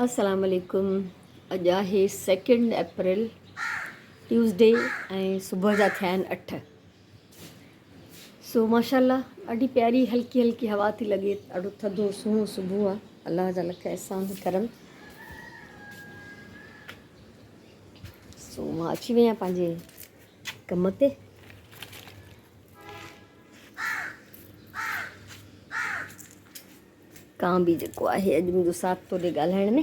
السلام عليڪم اڄ آهي سيڪنڊ اپريل ٽيوزڊي ۽ صبح جا ٿيا آهن اٺ سو ماشاء الله ڏاڍي پياري هلڪي هلڪي هوا ٿي لڳي ڏاڍو ٿڌو سهڻو صبح آهي الله جا لک احسان ڪرم سو مان اچي وئي آهيان پنهنجي ڪم تي ڪان به جيڪو آهي اڄ منهنجو ساٿ ٿو ڏي ڳالهائڻ ۾.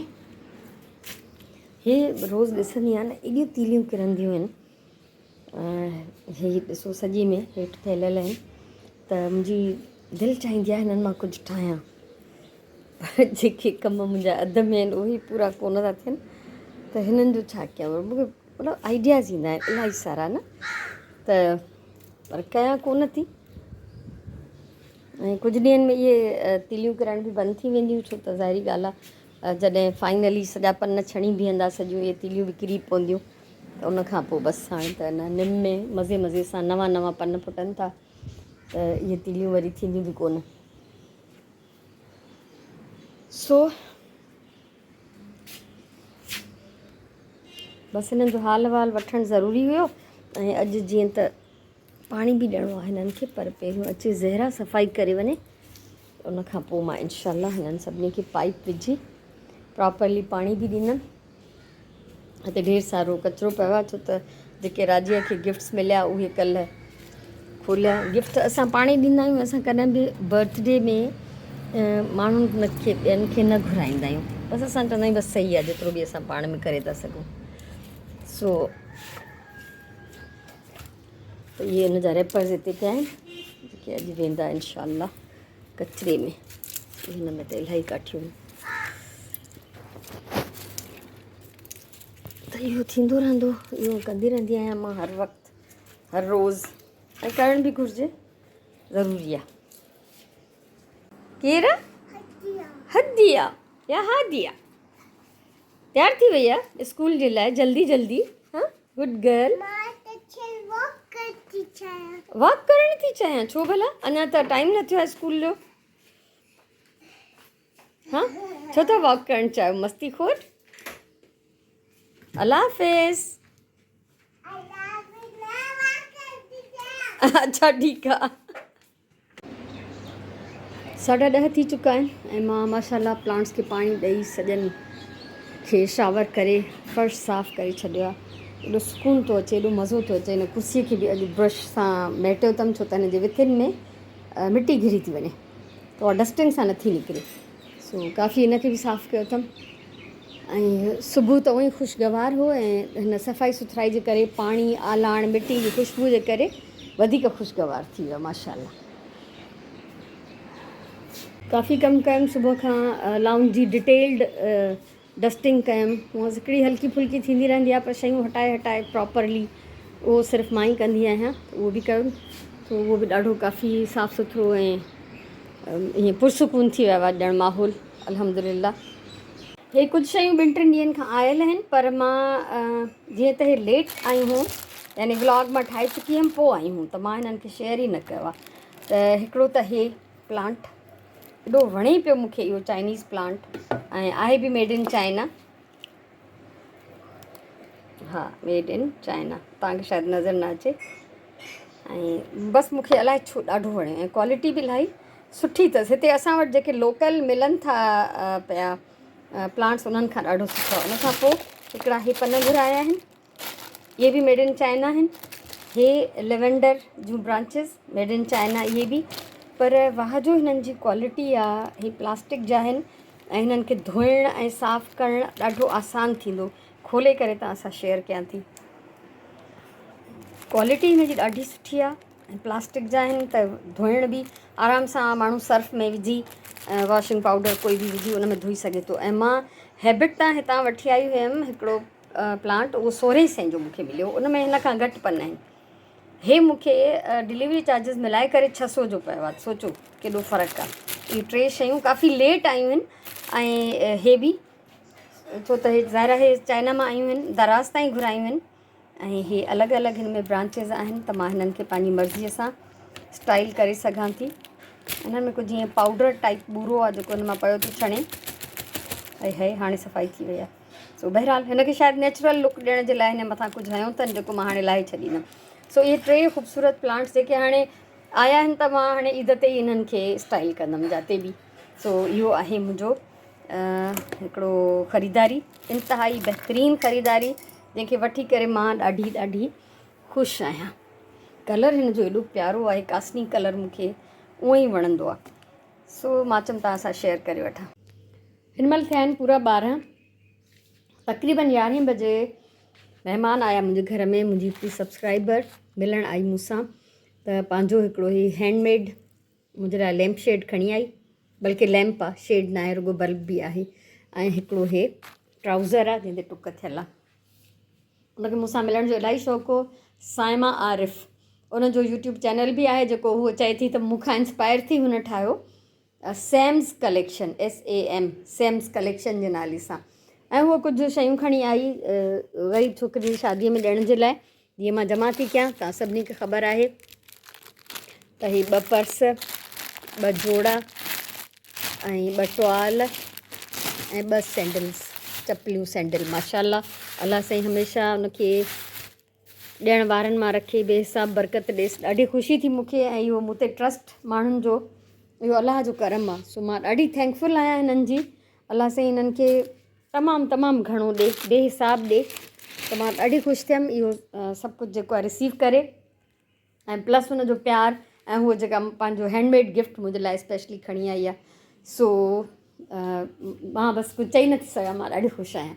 هي روز ڏسندي آهيان نه ايڏيون تيليون ڪرنديون آهن هي ڏسو سڄي ۾ هيٺ ڦهليل آهن ته منهنجي دل چاهيندي آهي هنن مان ڪجهه ٺاهيان پر جيڪي ڪم منهنجا اڌ ۾ آهن اهي پورا ڪونه ٿا ٿين ته هنن جو ڇا ڪيان مون کي مطلب آئيڊياز ايندا آهن الاهي سارا نه ته پر ڪيان ڪونه ٿي ۽ ڪجهه ڏينهن ۾ اهي تيليون ڪرڻ به بند ٿي وينديون ڇو ته ظاهري ڳالهه آهي جڏهن فائنلي سڄا پن ڇڻي بيهندا سڄيون اهي تيليون به ڪري پونديون ته ان کان پوء بس هاڻي ته نه نم ۾ مزي مزي سان نوان نوان پن ڦٽن ٿا ته اهي تيليون وري ٿينديون به ڪونه سو بس هنن جو حال احوال وٺڻ ضروري هيو ۽ اڄ جيئن ته پاڻي به ڏيڻو آهي هنن کي پر پهريون اچي زهرا صفائي ڪري وڃي ان کان پوء مان انشاء الله هنن سڀني کي پائپ وجهي پراپرلي پاڻي به ڏيندم هتي ڍير سارو ڪچرو پيو آهي ڇو ته جيڪي راجيا کي گفٽس مليا اهي ڪلهه کوليا گفٽ اسان پاڻي ڏيندا آهيون اسان ڪڏهن به برٿ ڊي ۾ ماڻهن کي ٻين کي نه گهرائيندا آهيون بس اسان چوندا آهيون بس صحيح آهي جيترو به اسان پاڻ ۾ ڪري ٿا سگهون سو ته اهي ان جا ريپرز هتي پيا آهن جيڪي اڄ ويندا انشاء الله ڪچري ۾ هن ۾ ته الاهي ڪاٺيون ته اهو ٿيندو رهندو اهو ڪندي رهندي آهيان مان هر وقت هر روز ۽ ڪرڻ به گهرجي ضروري آهي ڪير هديا يا هاديا تيار ٿي وئي آ اسڪول جي لاء جلدي جلدي ها گڊ گرل مان ته چل واڪ ڪرڻ ٿي چاهيان. واڪ ڪرڻ ٿي چاهيان ڇو ڀلا اڃا ته ٽائيم نه ٿيو آهي اسڪول جو ها ڇو ٿا واڪ ڪرڻ چاهيو مستي خور الله حافظ اڇا ٺيڪ آ ساڍا ڏهه ٿي چڪا آهن ۽ مان ماشاء الله پلانٽس کي پاڻي ڏئي سڄن کي شاور ڪري فرش صاف ڪري ڇڏيو آهي ايڏو سڪون ٿو اچي ايڏو مزو ٿو اچي هن ڪرسي کي به اڄ برش سان ميٽيو اٿم ڇو ته هن جي وٿين ۾ مٽي گهري ٿي وڃي ته اها ڊسٽنگ سان نٿي نڪري سو ڪافي هن کي به صاف ڪيو اٿم ۽ صبح ته اونئي خوشگوار هو ۽ هن صفائي سٿرائي جي ڪري پاڻي آلاڻ مٽي جي خوشبو جي ڪري وڌيڪ خوشگوار ٿي ويو ماشاء الله ڪافي ڪم ڪيم صبح کان لائونج جي ڊيٽيلڊ ڊسٽنگ ڪيم هونء هڪڙي هلڪي ڦلڪي ٿيندي رهندي آهي پر شيون هٽائي هٽائي پراپرلي اهو صرف مان ئي ڪندي آهيان اهو به ڪيم ته اهو به ڏاڍو ڪافي صاف سٿرو ۽ ائين پرسڪون ٿي ويو آهي ڄڻ ماحول الحمد لله هي ڪجهه شيون ٻن ٽن ڏينهن کان آيل آهن پر مان جيئن ته هي ليٽ آيون هيون يعني ولاگ مان ٺاهي چڪي هيم پوء آيون هيون ته مان هنن کي شيئر ئي نه ڪيو آهي ته هڪڙو ته هي پلانٽ ايڏو وڻي پيو مون کي اهو چائنيز پلانٽ ۽ آهي به ميڊ ان چائنا ها ميڊ ان چائنا توهان کي شايد نظر نه اچي ۽ بس مون کي الائي ڇو ڏاڍو وڻيو ۽ ڪوالٽي به الاهي سٺي اٿس هتي اسان وٽ جيڪي لوڪل ملن ٿا پيا پلانٽس انهن کان ڏاڍو سٺو آهي ان کان پوء هڪڙا هي پن گهرايا آهن اهي به ميڊ ان چائنا آهن هي lavender June branches made in China اهي به پر واهه جو هنن جي ڪوالٽي آهي هي پلاسٽڪ جا آهن ۽ هنن کي ڌوئڻ ۽ صاف ڪرڻ ڏاڍو آسان ٿيندو کولي ڪري توهان سان شيئر ڪيان ٿي ڪوالٽي هن جي ڏاڍي سٺي آهي ۽ پلاسٽڪ جا آهن ته ڌوئڻ به آرام سان ماڻهو سرف ۾ وجهي واشنگ پائوڊر ڪوئي به وجهي ان ۾ ڌوئي سگهي ٿو ۽ مان هيبٽ تان هتان وٺي آئي هيم هڪڙو پلانٽ اهو سورهين سئين جو مونکي مليو ان ۾ هن کان گهٽ پن آهن هي مونکي ڊليوري چارجز ملائي ڪري ڇهه سو جو پيو آهي سوچو ڪيڏو فرق آهي اهي ٽي شيون ڪافي ليٽ آيون آهن ۽ هي به ڇو ته هي ظاهر آهي چائنا مان آيون آهن دراز تائين گهرايون آهن ۽ هي الڳ الڳ هن ۾ برانچز آهن ته مان هنن کي پنهنجي مرضيء سان اسٽائل ڪري سگهان ٿي انهن ۾ ڪجهه ائين پائوڊر ٽائپ ٻورو آهي جيڪو هن مان پيو ٿو ڇڻي هائي هائي هاڻي صفائي ٿي وئي آهي. سو بهرحال هن کي شايد نيچرل لڪ ڏيڻ جي لاء هن مٿان ڪجهه هنيو اٿن جيڪو مان هاڻي لاهي ڇڏيندم. سو اهي ٽي خوبصورت پلانٽس جيڪي هاڻي آيا آهن ته مان هاڻي عيد تي ئي انهن کي اسٽائل ڪندم جاتي به. سو اهو آهي منهنجو هڪڙو خريداري، انتهائي بهترين خريداري جنهن کي وٺي ڪري مان ڏاڍي ڏاڍي خوش آهيان. ڪلر هن جو ايڏو پيارو آهي، ڪاسني ڪلر مون کي اونئن ئي وڻندو آهي. سو مان چيم توهان سان شيئر ڪري وٺان. هن مهل ٿيا آهن پورا 12، تقريبن يارهين بجي مهمان آيا منهنجي گهر ۾، منهنجي هڪڙي سبسڪرائبر ملڻ آئي مون سان ته پنهنجو هڪڙو هي هينڊ ميڊ منهنجي لاء ليمپ شيڊ کڻي آئي، بلڪه ليمپ آ، شيڊ ناهي رڳو بلب به آهي، ۽ هڪڙو هي ٽرائوزر آ جنهن تي ٽڪ ٿيل آ. ان کي مون سان ملڻ جو الاهي شوق هو. صائمه عارف ان جو يوٽيوب چينل به آهي جيڪو هوء چئي ٿي ته مون کان انسپائر ٿي هن ٺاهيو، Sam's collection, SAM، Sam's collection جي نالي سان، ۽ هوء ڪجهه شيون کڻي آئي غريب ڇوڪرين جي شاديء ۾ ڏيڻ جي لاء، جيئن مان جمع ٿي ڪيان توهان سڀني کي خبر آهي ته هي ٻه پرس، ٻه جوڙا ۽ ٻه ٽوال ۽ ٻه سينڊلز، چپليون سينڊل. ماشاء الله، الله سائين هميشه ان کي ڏيڻ وارن مان رکي بي حساب برڪت ڏيس. ڏاڍي خوشي ٿي مون کي ۽ اهو مون تي ٽرسٽ ماڻهن جو اهو الله جو ڪرم آ. سو مان ڏاڍي ٿينڪفل آهيان هنن جي. الله سائين هنن کي تمام تمام گهڻو ڏي، بي حساب ڏي. ته مان ڏاڍي خوش ٿيم اهو سڀ ڪجهه جيڪو آ رسيو ڪري ۽ پلس هن جو پيار ۽ هوء جيڪا پنهنجو هينڊ ميڊ گفٽ منهنجي لاء اسپيشلي کڻي آئي آ. سو مان بس ڪجهه چئي نٿي سگهان، مان ڏاڍي خوش آهيان.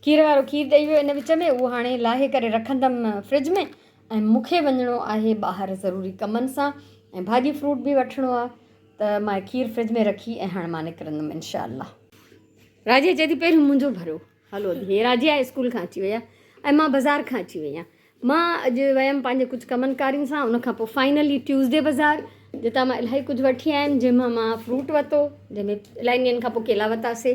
کير وارو کير ڏئي ويو ان وچ ۾ اهو هاڻي لاهي ڪري رکندم فرج ۾ ۽ مون کي وڃڻو آهي ٻاهر ضروري ڪمن سان ۽ ڀاڄي فروٽ به وٺڻو آهي ته مان کير فرج ۾ رکي ۽ هاڻي مان نڪرندم انشاء الله. راجيا چئي ٿي پهريون منهنجو ڀريو. هلو ادي هي راجيا اسڪول کان اچي وئي آهي ۽ مان بازار کان اچي وئي آهيان. مان اڄ ويم پنهنجي ڪجهه ڪمن ڪارين سان، ان کان پوء فائنلي ٽيوزڊي بازار جتان مان الاهي ڪجهه وٺي آيم، جنهن مان مان فروٽ ورتو، جنهن ۾ الاهي ڏينهن کان پوء ڪيلا ورتاسي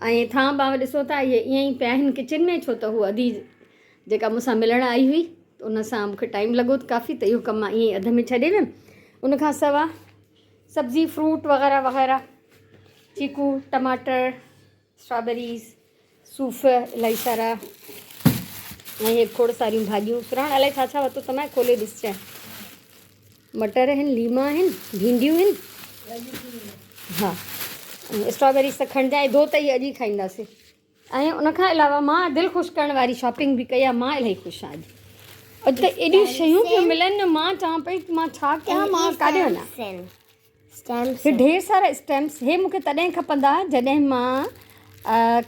۽ ٿانء ٻانء ڏسو ٿا اهي ائين ئي پيا آهن ڪچن ۾ ڇو ته هوء ادي جيڪا مون سان ملڻ آئي هئي ته ان سان مون کي ٽائيم لڳو ته ڪافي ته اهو ڪم مان ائين ئي اڌ ۾ ڇڏي ويم. ان کان سوا سبزي فروٽ وغيره وغيره چيڪو ٽماٽر اسٽرابيريز صوف الاهي سارا ۽ هي کوڙ ساريون ڀاڄيون. سرهاڻ الائي ڇا ڇا ورتو ته مان کولي ڏسجانء. مٽر آهن، ليما آهن، ڀينڊيون آهن. ها اسٽرابيريز ته کڻجانء ڌو ته اهي اڄ ئي کائينداسين. ۽ ان کان علاوه مان دل خوش ڪرڻ واري شاپنگ به ڪئي آهي. مان الاهي خوش آهيان اڄ. اڄ ته ايڏيون شيون پيون ملن مان چوان پئي مان ڇا ڪيان مان ڪاڏي وڃان. هي ڍير سارا اسٽيمپس هي مون کي تڏهن کپندا جڏهن مان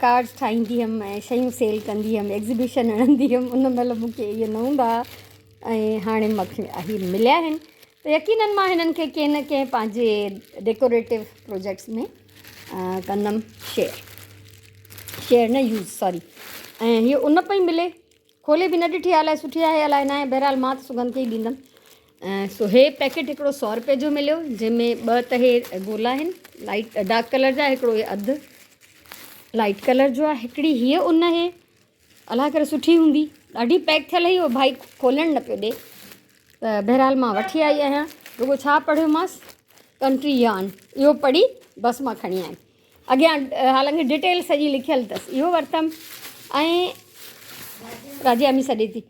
ڪارڊس ٺاهيندي هيم ۽ شيون سيل ڪندي هيم ايگزيبيشن هڻندي هيم ان مهل مون کي اهي نه هوندا هئا ۽ هاڻي مون کي اهي مليا آهن ته يقينن مان هنن کي ڪنهن نه ڪنهن پنهنجي ڊيڪوريٽو پروجيڪٽس ۾ ڪندم شيئر شيئر نه يوز سوري ۽ هي ان پئي ملي کولي به نه ڏٺي آهي الائي سٺي آهي الائي ناهي بهرحال مان ته سگنڌ کي ئي ڏيندم. سو هي پيڪيٽ هڪڙو سو روپئي جو مليو جنهن ۾ ٻه ته هي گولا آهن لائيٽ ڊارڪ ڪلر جا هڪڙو هي اڌ لائيٽ ڪلر جو آهي هڪڙي هيء ان آهي الله ڪري سٺي هوندي ڏاڍي پيڪ ٿيل هئي اهو ڀائي کولڻ نه پيو ڏي ته بهرحال مان وٺي آئي آهيان رڳو ڇا پڙهيومانس ڪنٽري يارن اهو پڙهي بس مان کڻي آيم اڳيان حالانڪه ڊيٽيل سڄي لکيل اٿس اهو ورتم ۽ راجي امي سڏي ٿي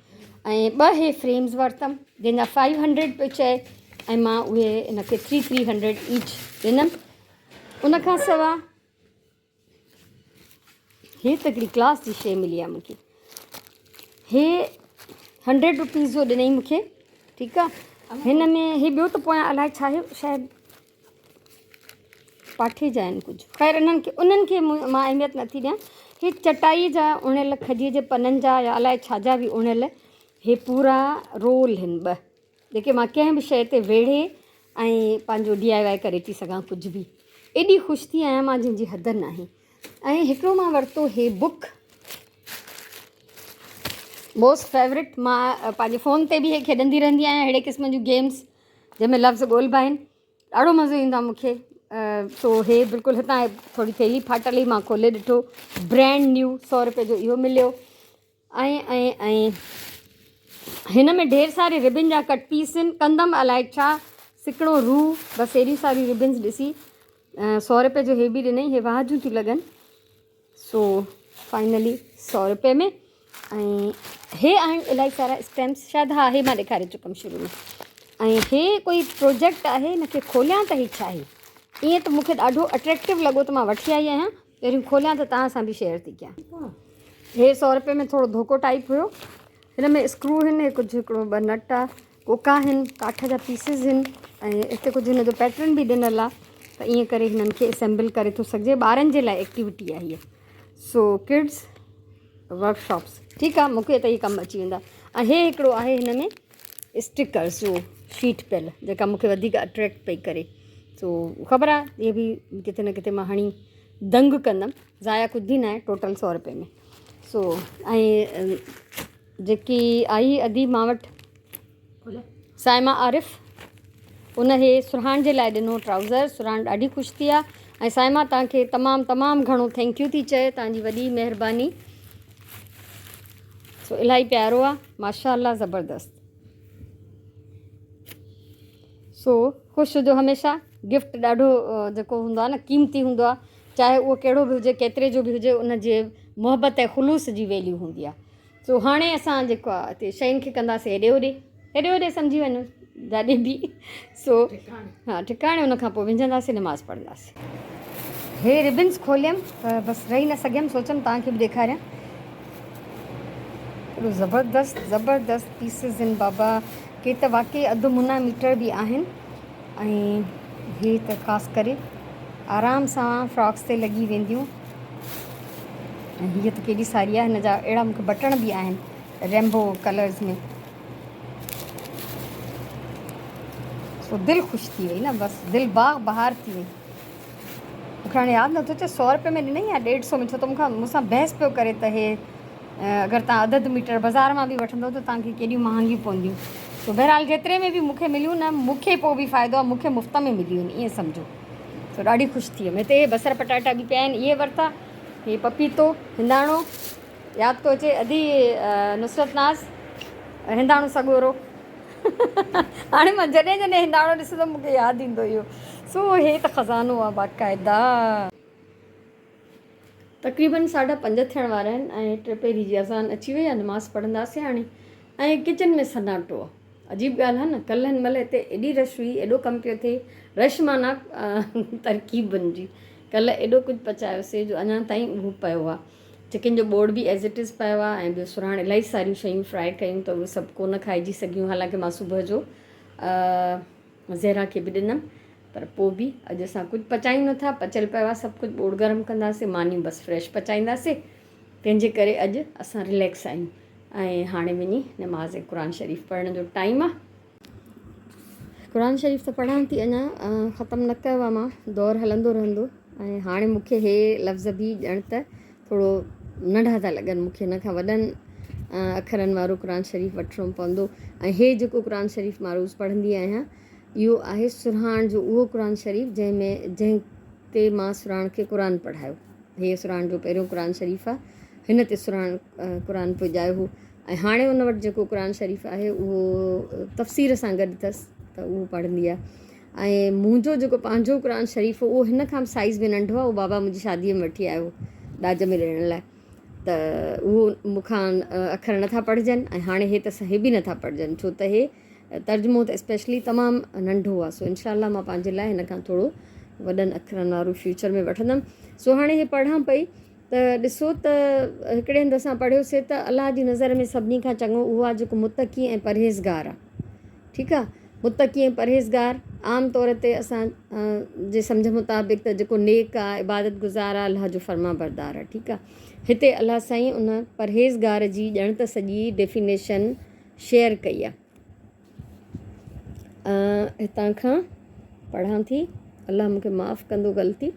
۽ ٻه هي فريمز ورتم جنهن جا فائيو هنڊريڊ پيو چئي ۽ مان اهي ان کي ٿري ٿري هنڊريڊ ايچ ڏنم ان کان سوا هي ته هڪڙي ڪلاس جي شي ملي آهي مونکي هي هنڊريڊ روپيز جو ڏنئي مونکي ٺيڪ آهي هن ۾ هي ٻيو ته پويان الائي ڇا آهي شايد پاٺي جا آهن ڪجهه خير انهن کي انهن کي مان اهميت نٿي ڏيان هي چٽائي جا اڻيل کجيء جي پنن جا يا الائي ڇا جا به اڻيل هي پورا رول هن ٻه جيڪي مان ڪنهن به شيء تي ويڙهي ۽ پنهنجو ڊي I وائي ڪري ٿي سگهان ڪجهه به ايڏي خوش ٿي آهيان مان جنهن جي حد ناهي ۽ هڪڙو مان ورتو هي بڪ موسٽ فيورٽ مان پنهنجي فون تي به هي کيڏندي رهندي آهيان اهڙي قسم جون گيمز جنهن ۾ لفظ ڳولبا آهن ڏاڍو مزو ايندو آهي مونکي سو هي بلڪل هتان ٿوري ٿيلهي ڦاٽل هئي مان کولي ڏٺو برانڊ نيو سو روپئي جو اهو مليو ۽ ۽ ۽ هن ۾ ڍير ساري ربن جا ڪٽ پيس آهن ڪندم الائي ڇا سڪڻو روح بس ايڏيون ساريون ربنس ڏسي سو روپئي جو هي به ڏنئي هي واهه جون ٿيون لڳن. سو فائنلي سو روپئي ۾. ۽ هي آهن الاهي سارا اسٽيمپس شايد ها هي مان ڏيکاري چڪم شروع ۾. ۽ هي ڪوئي پروجيڪٽ آهي هن کي کوليان ته هي ڇا آهي. ائين ته مون کي ڏاڍو اٽريڪٽو لڳو ته مان وٺي آئي آهيان. پهريون کوليان ته توهان سان به شيئر ٿي ڪيان. هي سو روپئي ۾ ٿورو ڌوڪو ٽائيپ هيو. هن ۾ اسڪرو هن هي ڪجهه هڪڙو ٻه نٽ آ ڪوڪا هن ڪاٺ جا پيسز هن ۽ هتي ڪجهه هن جو پيٽرن به ڏنل آ ته ائين ڪري هنن کي اسيمبل ڪري ٿو سگهجي. ٻارن جي لاء ايڪٽيوٽي آ هيء. سو ڪڊز ورڪشاپس ٺيڪ آ مونکي ته هي ڪم اچي ويندا. ۽ هي هڪڙو آهي هن ۾ اسٽڪرس جو شيٽ پيل جيڪا مونکي وڌيڪ اٽريڪٽ پئي ڪري. سو خبر آ هي به ڪٿي نه ڪٿي مان هڻي دنگ ڪندم. ضايع ڪجهه به ناهي ٽوٽل سو روپئي ۾. سو ۽ جيڪي آئي ادي مان وٽ صائمه عارف ان هي سرهاڻ جي لاء ڏنو ٽرائوزر. سرهاڻ ڏاڍي خوش ٿي آ. ۽ صائمه توهان کي تمام تمام گهڻو thank you ٿي چئي توهان جي وڏي مهرباني. سو الاهي پيارو آ ماشاء الله زبردست. سو خوش هجو هميشه. گفٽ ڏاڍو جيڪو هوندو آ نه قيمتي هوندو آ چاهي اهو ڪهڙو به هجي ڪيتري جو به هجي ان جي محبت ۽ خلوص جي ويليو هوندي آ. سو هاڻي اسان جيڪو آ اتي شين کي ڪنداسين هيڏي هوڏي هيڏي هوڏي سمجهي وڃو جاڏي به سو ها ٺڪاڻي ان کان پوء وجهنداسين نماز پڙهنداسين. هي ربنس کوليم ته بس رهي نه سگهيم سوچيم توهان کي به ڏيکاريان. ايڏو زبردست زبردست پيسز آهن بابا ڪي ته واقعي اڌ منا ميٽر به آهن ۽ هي ته خاص ڪري آرام سان فراڪس تي لڳي وينديون. ۽ هيء ته ڪيڏي ساري آهي هن جا اهڙا مونکي بٽڻ به آهن ريمبو ڪلرز ۾. سو دل خوش ٿي وئي نه بس دل باغ بهار ٿي وئي. مونکي هاڻي ياد نٿو اچي سو روپئي ۾ ڏنائين يا ڏيڍ سو ۾ ڇو ته مونکان مون سان بحث پيو ڪري ته هي اگر تان اڌ اڌ ميٽر بازار مان به وٺندو ته تان کي ڪيڏيون مهانگيون پونديون. سو بهرحال جيتري ۾ به مونکي مليون نه مونکي پوء به فائدو آهي مونکي مفت ۾ مليون آهن ائين سمجهو. سو ڏاڍي خوش ٿي ويم. هتي بصر پٽاٽا به پيا آهن اهي ورتا. هي پپيتو هنداڻو ياد ٿو اچي ادي نصرت ناز هنداڻو سڳورو. هاڻي مان جڏهن جڏهن هنداڻو ڏسندم مونکي ياد ايندو اهو. سو هي ته خزانو آ باقاعده. تقريبن ساڍا پنج ٿيڻ وارا آهن ۽ ٽي پهري جي اذان اچي وئي آ نماز پڙهنداسين هاڻي ۽ ڪچن ۾ سناٽو آ. عجيب ڳالهه آ نه ڪلهه هن مهل هتي ايڏي رش هئي ايڏو ڪم پيو ٿئي رش معنيٰ ترڪيبن جي ڪلهه ايڏو ڪجهه پچايوسي جو اڃا تائين اهو پيو آ. چڪن جو ٻوڙ به ايز it از پيو آ ۽ ٻيو سرهاڻ الاهي ساريون شيون فرائي ڪيون ته اهي سڀ ڪونه کائجي سگهيون حالانڪه مان صبح جو زهرا کي به ڏنم پر پوء به اڄ اسان ڪجهه پچايون نٿا پچيل پيو آ سڀ ڪجهه ٻوڙ گرم ڪنداسي مانيون بس فريش پچائينداسي تنهن جي ڪري اڄ اسان رليڪس آهيون ۽ هاڻي وڃي نماز ۽ قرآن شريف پڙهڻ جو ٽائيم آ. قرآن شريف ته پڙهان ٿي اڃا ختم نه ڪيو آ مان دور هلندو رهندو ۽ هاڻي مون کي هي لفظ به ڄڻ ته ٿورو ننڍا ٿا لڳن مون کي هن کان وڏن اکرن وارو قرآن شريف وٺڻو پوندو ۽ هي جيڪو قرآن شريف مان روز پڙهندي آهيان اهو آهي سرهاڻ جو اهو قرآن شريف جنهن ۾ جنهن تي مان سرهاڻ کي قرآن پڙهايو. هيء سرهاڻ جو پهريون قرآن شريف آهي. هن تي سرهاڻ قرآن پڄايو هو ۽ هاڻي ان وٽ جيڪو قرآن شريف آهي اهو تفسير سان گڏ اٿس ته اهو پڙهندي آهي ۽ منهنجو جيڪو پنهنجو قرآن شريف هو اهو هن کان به سائيز ۾ ننڍو آهي اهو بابا منهنجي شاديء ۾ وٺي آيو هو ڏاج ۾ ڏيڻ لاء ته اهو مون کان اکر نٿا پڙهجن ۽ هاڻي هي ته هي به نٿا پڙهجن ڇو ته هي ترجمو ته اسپيشلي تمام ننڍو آ سو انشاء الله مان پنهنجي لاء هن کان ٿورو وڏن اکرن وارو فيوچر ۾ وٺندم. سو هاڻي هي پڙهان پئي ته ڏسو ته هڪڙي هنڌ اسان پڙهيوسي ته الله جي نظر ۾ سڀني کان چڱو اهو آ جيڪو متقي ۽ پرهيزگار آ. ٺيڪ آ متقي ۽ پرهيزگار عام طور تي اسان جي سمجهه مطابق ته جيڪو نيڪ آ عبادت گذار آ الله جو فرمانبردار آ. ٺيڪ آ هتي الله سائين ان پرهيزگار جي ڄڻ ته سڄي ڊيفينيشن شيئر ڪئي آ. هتان کان پڙهان ٿي الله مون کي معاف ڪندو غلطي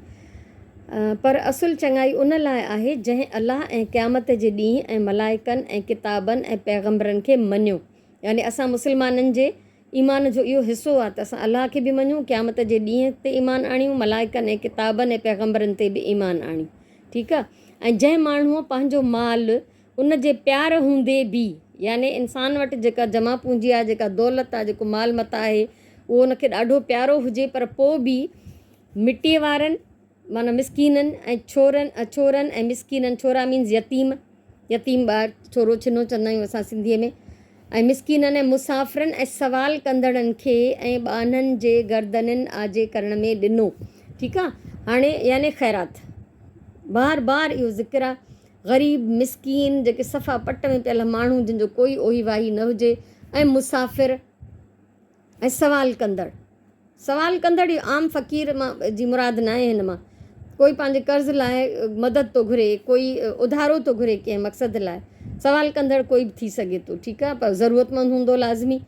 پر اصل چڱائي ان لاء آهي جنهن الله ۽ قيامت جي ڏينهن ۽ ملائڪن ۽ ڪتابن ۽ پيغمبرن کي مڃيو يعني اسان مسلمانن جي ايمان جو اهو حصو آهي ته اسان الله کي به مڃون قيامت جي ڏينهن تي ايمان آڻيون ملائڪن ۽ ڪتابن ۽ پيغمبرن تي به ايمان آڻيون ٺيڪ آهي ۽ جنهن ماڻهوء پنهنجو مال ان جي پيار هوندي به، يعني انسان وٽ جيڪا جمع پونجي آهي، جيڪا دولت آهي، جيڪو مال متاع آهي، اهو ان کي ڏاڍو پيارو هجي پر پوء به مٽيء وارن، معنيٰ مسڪينن ۽ ڇورن ڇورن ۽ مسڪينن ڇورا مينز يتيم يتيم ٻار ڇورو ڇنو چوندا آهيون اسان سنڌيء ۾ ۽ مسڪينن ۽ مسافرن ۽ سوال ڪندڙن کي ۽ ٻانهن جي گردنين آجي ڪرڻ ۾ ڏنو ٺيڪ آ هاڻي يعني خيرات بار بار اهو ذڪر آ غريب مسڪين جيڪي صفا پٽ ۾ پيل ماڻهو جن جو ڪوئي اوهي واهي نه هجي ۽ مسافر ۽ سوال ڪندڙ، سوال ڪندڙ اهو عام فقير مان جي مراد ناهي هن مان ڪوئي پنهنجي قرض لاء مدد ٿو گهري ڪوئي اڌارو ٿو گهري ڪنهن مقصد لاء سوال ڪندڙ ڪوئي به ٿي سگهي ٿو ٺيڪ آهي پر ضرورتمند هوندو لازمي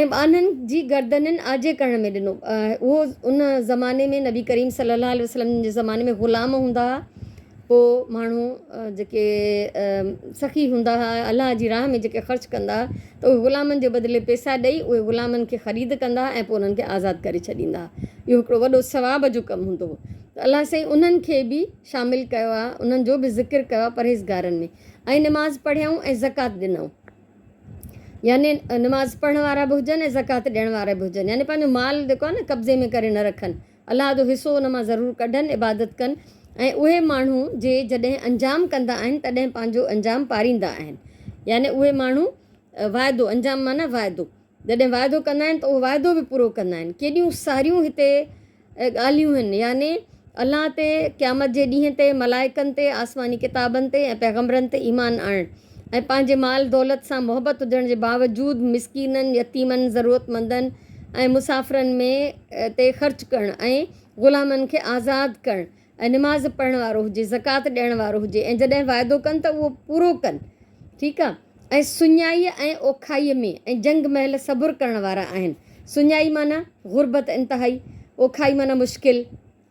۽ ٻانهن جي گردنين آجي ڪرڻ ۾ ڏنو اهو ان زماني ۾ نبي ڪريم صلي الله عليه وسلم جي زماني ۾ غلام هوندا هئا پوء ماڻهو جيڪي سخي هوندا هئا الله جي راهه ۾ جيڪي خرچ ڪندا هئا ته اهي غلامن جي بدلي پئسا ڏئي اهي غلامن کي خريد ڪندا هئا ۽ پوء انهن کي آزاد ڪري ڇڏيندا هئا اهو هڪڙو وڏو ثواب جو ڪم هوندو هو ته الله سائين انهن کي به شامل ڪيو آهي انهن جو به ذڪر ڪيو آهي پرهيزگارن ۾ ۽ نماز پڙهيائون ۽ زڪوات ڏنائون يعني نماز پڙهڻ وارا به هجن ۽ زڪوات ڏيڻ وارا به هجن يعني پنهنجو مال جيڪو آهي نه قبضي ۾ ڪري نه رکن الله جو حصو ان مان ضرور ڪڍن، عبادت ڪن ۽ اهي ماڻهو جي جڏهن انجام ڪندا آهن تڏهن پنهنجو انجام پاريندا آهن يعني اهي ماڻهو وعدو، انجام معنيٰ وعدو، جڏهن وعدو ڪندا آهن ته اهو وعدو به پورو ڪندا آهن. ڪيڏيون ساريون هتي ڳالهيون آهن يعني الله تي، قيامت جي ڏينهن تي، ملائڪن تي، آسماني ڪتابن تي ۽ پيغمبرن تي ايمان آڻڻ ۽ پنهنجي مال دولت سان محبت هجڻ جي باوجود مسڪينن، يتيمن، ضرورتمندن ۽ مسافرن ۾ تي خرچ ڪرڻ ۽ غلامن کي آزاد ڪرڻ ۽ نماز پڙهڻ وارو هجي، زڪوات ڏيڻ وارو هجي ۽ جڏهن وعدو ڪن ته اهو پورو ڪن، ٺيڪ آ، ۽ سڃائيء ۽ اوکائيء ۾ ۽ جنگ مهل صبر ڪرڻ وارا آهن. سڃائي معنيٰ غربت انتهائي، اوکائي معنيٰ مشڪل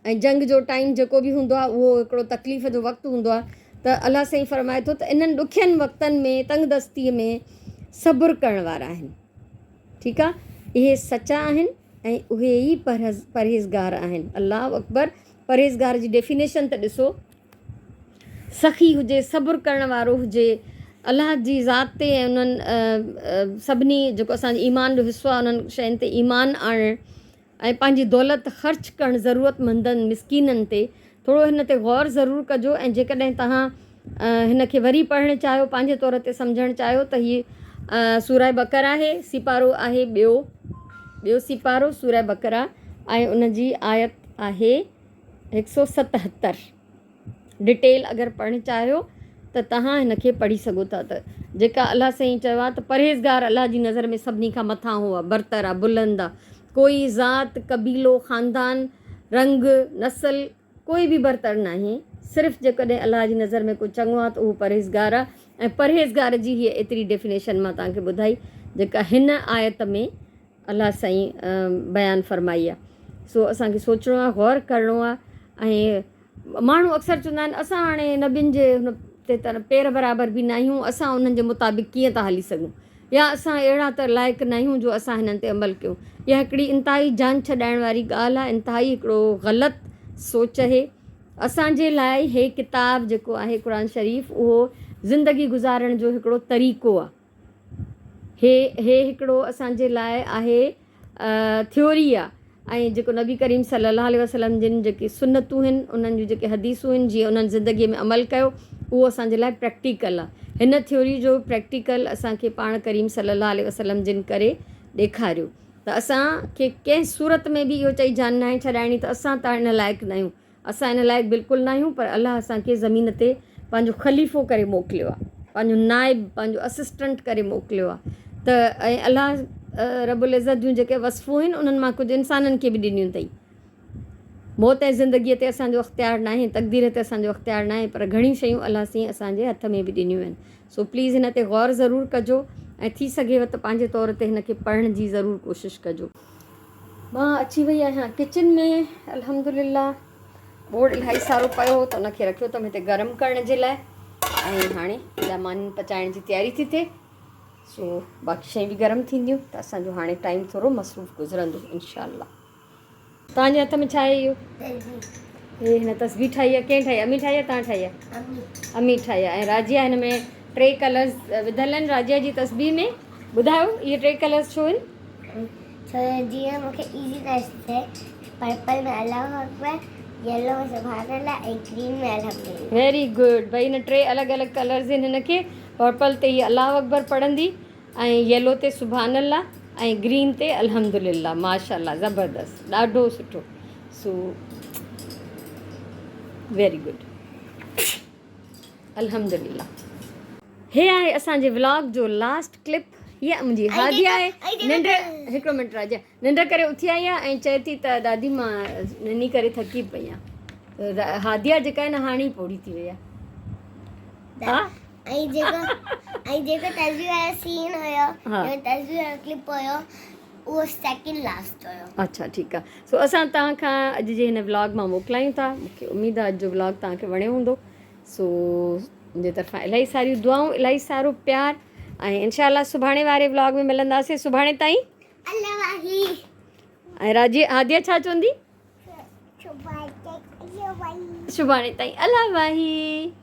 ۽ جنگ جو ٽائيم جيڪو به هوندو آهي اهو هڪڙو تڪليف جو وقت هوندو آهي ته الله سائين فرمائي ٿو ته انهن ڏکين وقتن ۾ تنگدستيء ۾ صبر ڪرڻ وارا آهن. ٺيڪ آ اهي سچا آهن ۽ اهي ئي پرهيزگار آهن. الله اڪبر پرهيزگار جي ڊيفينيشن ته ڏسو سخي هجي صبر ڪرڻ وارو هجي الله جي ذات تي ۽ انهن سڀني جيڪو اسان جي ايمان جو حصو آهي انهن شين تي ايمان آڻڻ ۽ پنهنجي دولت خرچ ڪرڻ ضرورتمندن مسڪينن تي ٿورو هن تي غور ضرور ڪجو ۽ جيڪڏهن توهان هن کي وري پڙهڻ چاهيو پنهنجي طور تي سمجهڻ چاهيو ته هي سوره بقره آهي سيپارو آهي ٻيو ٻيو سيپارو سوره بقره ۽ ان جي آيت آهي هڪ سو ستهتر ڊٽيل اگر پڙهڻ چاهيو ته توهان هن کي پڙهي سگهو ٿا ته جيڪا الله سائين چيو آهي ته پرهيزگار الله جي نظر ۾ سڀني کان مٿانهون آهي برتر آهي بلند آهي ڪوئي ذات قبيلو خاندان رنگ نسل ڪوئي به برتر ناهي صرف جيڪڏهن الله جي نظر ۾ ڪو چڱو آهي ته اهو پرهيزگار آهي ۽ پرهيزگار جي هيء ايتري ڊيفينيشن مان توهان کي ٻڌائي جيڪا هن آيت ۾ الله سائين بيان فرمائي آ سو اسان کي سوچڻو آ غور ڪرڻو آ ۽ ماڻهو اڪثر چوندا آهن اسان هاڻي نبين جي هن تي ته پير برابر به ناهيون اسان انهن جي مطابق ڪيئن ٿا هلي سگهون يا اسان اهڙا ته لائق ناهيون جو اسان هنن تي عمل ڪيون اها هڪڙي انتهائي جان ڇڏائڻ واري ڳالهه آ انتهائي هڪڙو غلط سوچ اهي اسان جي لاء هي ڪتاب جيڪو آهي قرآن شريف اهو زندگي گذارڻ جو هڪڙو طريقو آ هي هي هڪڙو اسان جي لاء آهي ٿيوري آ ۽ جيڪو نبي ڪريم صلي الله عليه وسلم جن جيڪي سنتون هن انهن جون جيڪي حديثون هن جيئن انهن زندگي ۾ عمل ڪيو اهو اسان جي لاء پريڪٽيڪل آ هن ٿيوري جو پريڪٽيڪل اسان کي پاڻ ڪريم صلي الله عليه وسلم جن ڪري ڏيکاريو ته اسان کي ڪنهن صورت ۾ به اهو چئي جان ناهي ڇڏائڻي ته اسان ته ان لائق ناهيون اسان ان لائق بلڪل ناهيون پر الله اسان کي زمين تي پنهنجو خليفو ڪري موڪليو آهي پنهنجو نائب پنهنجو اسسٽنٽ ڪري موڪليو آهي ته ۽ الله رب العزت جون جيڪي وصفون آهن انهن مان ڪجهه انسانن کي به ڏنيون اٿئي موت ۽ زندگيء تي اسان جو اختيار ناهي تقدير تي اسان جو اختيار ناهي پر گهڻيون شيون الله سائين اسان جي هٿ ۾ به ڏنيون آهن سو پليز هن تي غور ضرور ڪجو ۽ ٿي سگهيو ته پنهنجي طور تي هن کي پڙهڻ جي ضرور ڪوشش ڪجو. مان اچي وئي آهيان ڪچن ۾ الحمدلله ٻوڙ الاهي سارو پيو هو ته ان کي رکيو اٿم هتي گرم ڪرڻ جي لاء ۽ هاڻي هيڏا مانين پچائڻ جي تياري ٿي ٿئي سو باقي شيون به گرم ٿينديون ته اسان جو هاڻي ٽائيم ٿورو مصروف گذرندو انشاء الله توهان جي هٿ ۾ ڇا آهي اهو؟ هي هن تسبيح ٺاهي آهي ڪنهن ٺاهي امي ٺاهي آهي توهان ٺاهي آهي امي ٺاهي آهي ۽ راجيا هن ۾ ٽي ڪلرز وڌل آهن راجيا جي تسبيح ۾ ٻڌايو اهي ٽي ڪلرز ڇو آهن؟ ڇو جو جيئن مون کي ايزي نس ٿئي پرپل ۾ الله اڪبر يلو ۾ سبحان الله ۽ گرين ۾ الحمدلله. ويري گڊ ڀئي هن ٽي الڳ الڳ ڪلرز آهن هن کي پرپل تي هي الله اڪبر پڙهندي ۽ يلو تي سبحان الله ۽ گرين تي الحمدلله ماشاءالله زبردست ڏاڍو سٺو سو ويري گڊ الحمدلله. هي آهي اسان جي ولاگ جو لاسٽ ڪلپ هي منهنجي هادي آهي ننڊ هڪڙو منٽ راجا ننڊ ڪري اٿي آئي آهي ۽ چئي ٿي ته دادي مان نني ڪري ٿڪي پئي آهيان هاديا جيڪا آهي نه هاڻي ئي پوڙهي ٿي وئي آهي ها ۽ جيڪو ۽ جيڪو تصوير وارو سين هيو جو تصوير وارو ڪلپ هيو اهو سيڪنڊ لاسٽ هيو. اڇا ٺيڪ آ سو اسان توهان کان اڄ جي هن ولاگ مان موڪلايون ٿا مونکي اميد آ اڄ جو ولاگ توهان کي وڻيو هوندو سو منهنجي طرفان الاهي ساريون دعائون الاهي سارو پيار ۽ انشاء الله سڀاڻي واري ولاگ ۾ ملنداسين سڀاڻي تائين الله واهي. ۽ راجي هاديه ڇا چوندي؟ سڀاڻي تائين الله واهي. سڀاڻي تائين الله واهي.